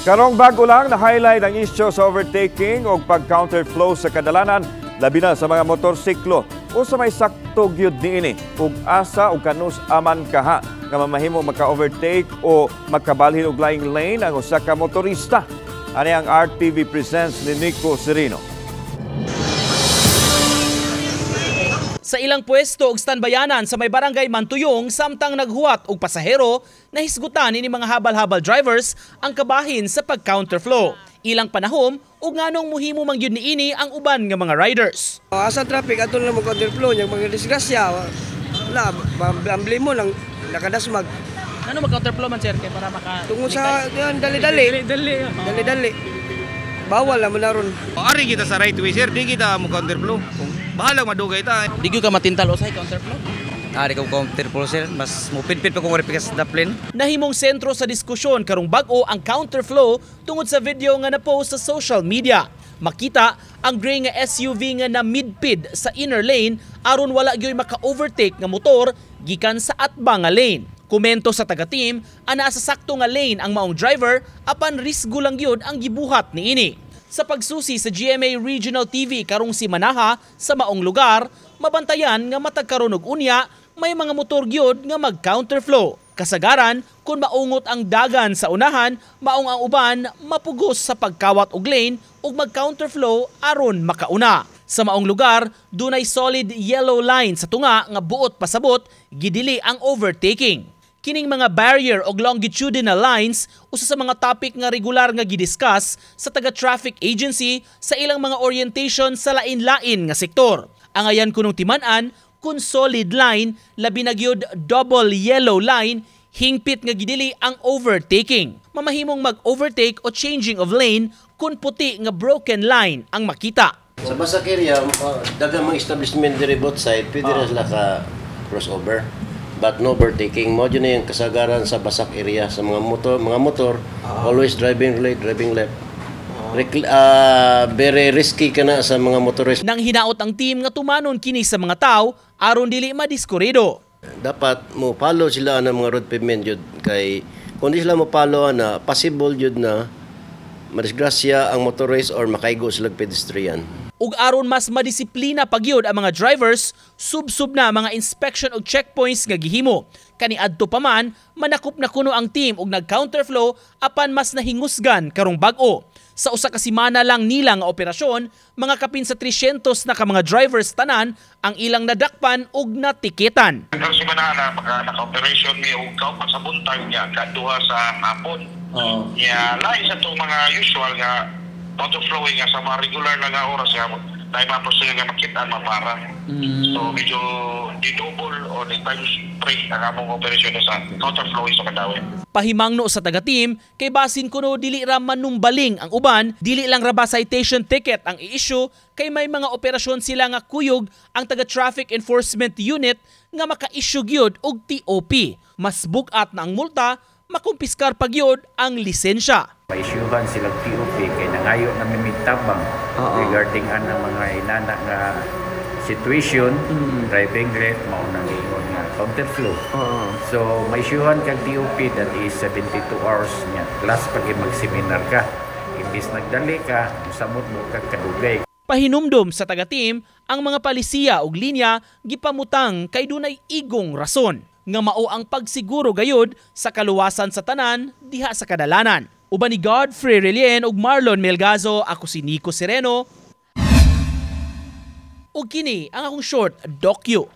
Karong bago lang na-highlight ang isyu sa overtaking o pag-counterflow sa kadalanan, labi na sa mga motorsiklo. Unsa may sakto gyud niini ug asa o kanus aman kaha nga mamahimo maka-overtake o makabalhin og laing lane ang usa ka motorista? Ani ang RTV Presents ni Nico Serino. Sa ilang pwesto og standbayanan sa may barangay Mantuyong samtang naghuwat og pasahero, nahisgutan ni mga habal-habal drivers ang kabahin sa pag-counterflow. Ilang panahom ug nganong muhimo man gyud niini ang uban nga mga riders. Asa traffic ato na mo counterflow nya mga disgrasya. Wala, ang blame mo lang nakadasmag. Ano mag-counterflow man, sir, kay para maka Tungod sa yan, dali-dali. Dali. Dali-dali. Bawal na mo na ron. Ari kita sa right way, sir, di kita mo counterflow. Bahala madugay ta. Di gyud ka matintal usay counterflow. Ari ko counterflow, sir, mas mupinpin pa kung sa daplin. Nahimong sentro sa diskusyon karong bag-o ang counterflow tungod sa video nga na-post sa social media. Makita ang gray nga SUV nga na midpid sa inner lane aron wala gyoy maka-overtake nga motor gikan sa atbang nga lane. Komento sa taga-team, ana sa sakto nga lane ang maong driver apan risgo lang gyud ang gibuhat niini. Sa pagsusi sa GMA Regional TV karong si Manaha sa maong lugar, mabantayan nga matag karon og unya may mga motor gyud nga mag-counterflow. Kasagaran, kung maungot ang dagan sa unahan, maong ang uban mapugos sa pagkawat og lane ug mag-counterflow aron makauna. Sa maong lugar, dunay solid yellow line sa tunga nga buot pasabot, gidili ang overtaking. Kining mga barrier og longitudinal lines usa sa mga topic nga regular nga gidiscuss sa taga-traffic agency sa ilang mga orientation sa lain-lain nga sektor. Angayan kunong timan-an kun solid line, labi na gyud double yellow line, hingpit nga gidili ang overtaking. Mamahimong mag-overtake o changing of lane kun puti nga broken line ang makita. Sa Basak area, daghang mga establishment diri both side, pwede ra sila ka crossover. But no overtaking. Mo na yung kasagaran sa Basak area sa mga motor, always driving right, driving left. Very risky ka na sa mga motorist. Nang hinaot ang team nga tumanon kini sa mga tao aron dili madiskurido. Dapat mo follow sila ng mga road pavement jud, kay kung di sila mo follow na, possible jud na madisgrasya ang motorist or makaigo sila pedestrian. Ug aron mas madisiplina pagyud ang mga drivers, sub-sub na mga inspection og checkpoints nga gihimo. Kaniadto pa man, manakop na kuno ang team og nag-counterflow apan mas nahingusgan karong bag-o. Sa usa ka semana lang nila nga operasyon, mga kapin sa 300 na ka mga drivers tanan ang ilang nadakpan ug natiketan. Karong semana na maka naka-operation mi og kauban sa buntag niya kaduha sa hapon. Nya lain sa itong mga usual nga counterflowing nga sa mga regular na nga oras nga dahil mga person nga makita mapara. So medyo di-double o di times 3 ang among operasyon sa counterflowing sa Mandaue. Pahimangno sa taga-team kay basin kuno dili ra manumbaling ang uban, dili lang ra ba citation ticket ang i-issue kay may mga operasyon sila nga kuyog ang taga-Traffic Enforcement Unit nga maka-issue gyud og TOP. Mas bug-at na ang multa, makumpiskar pa gyud ang lisensya. Maisyuhan silang TOP kay nangayo na mitabang regarding ang mga inana nga situation, driving left, mao nang ingon nga counterflow. So maisyuhan kag TOP, that is 72 hours niya. Plus pag mag-seminar ka, imbis nagdali ka, samot mo kag kadugay. Pahinumdom sa taga-team, ang mga palisiya og linya gipamutang kay dunay igong rason nga mao ang pagsiguro gayud sa kaluwasan sa tanan diha sa kadalanan. Uban ni Godfrey Relien ug Marlon Melgazo, ako si Nico Sereno. Ug kini ang akong short docu.